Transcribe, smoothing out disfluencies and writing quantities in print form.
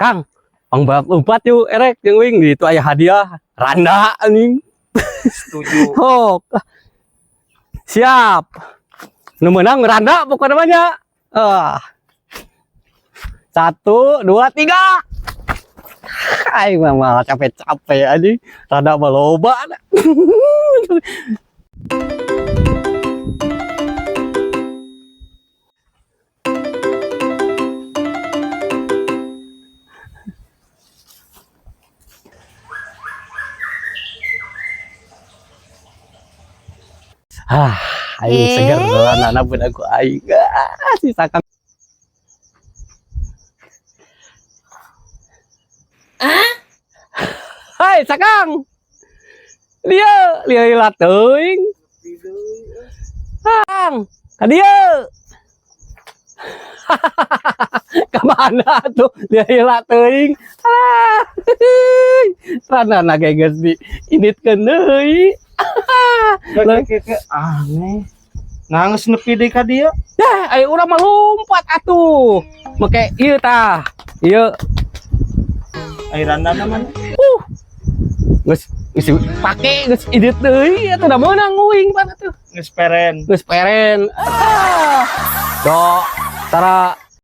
Kang, pang balap lompat yuk, erek jeung uing di itu aya hadiah randa anjing. Setuju. Hok. Siap. Nu menang randa pokoknya namanya. Ah. Satu, dua, tiga. Aing mah malah capek-capek anjing. Randa mah loba. Ah, aing seger randana pun aku aing. Ah, si Sakang. Hai, Sakang. Dia, dia heula teuing. Kang, ka dieu. Kemana tuh? Dia heula teuing. Ah. Randana ge geus di inditkeun deui. Ke, ke, ke, aneh. Nangis nepi deui ka dieu. Dah, ayo urang mah lompat atuh. Make ieu tah. Ieu. Ai randana mana? Geus geus pake geus indit deui atuh, da meunang uing pan atuh. Geus peren. Geus peren. Ah. Do tara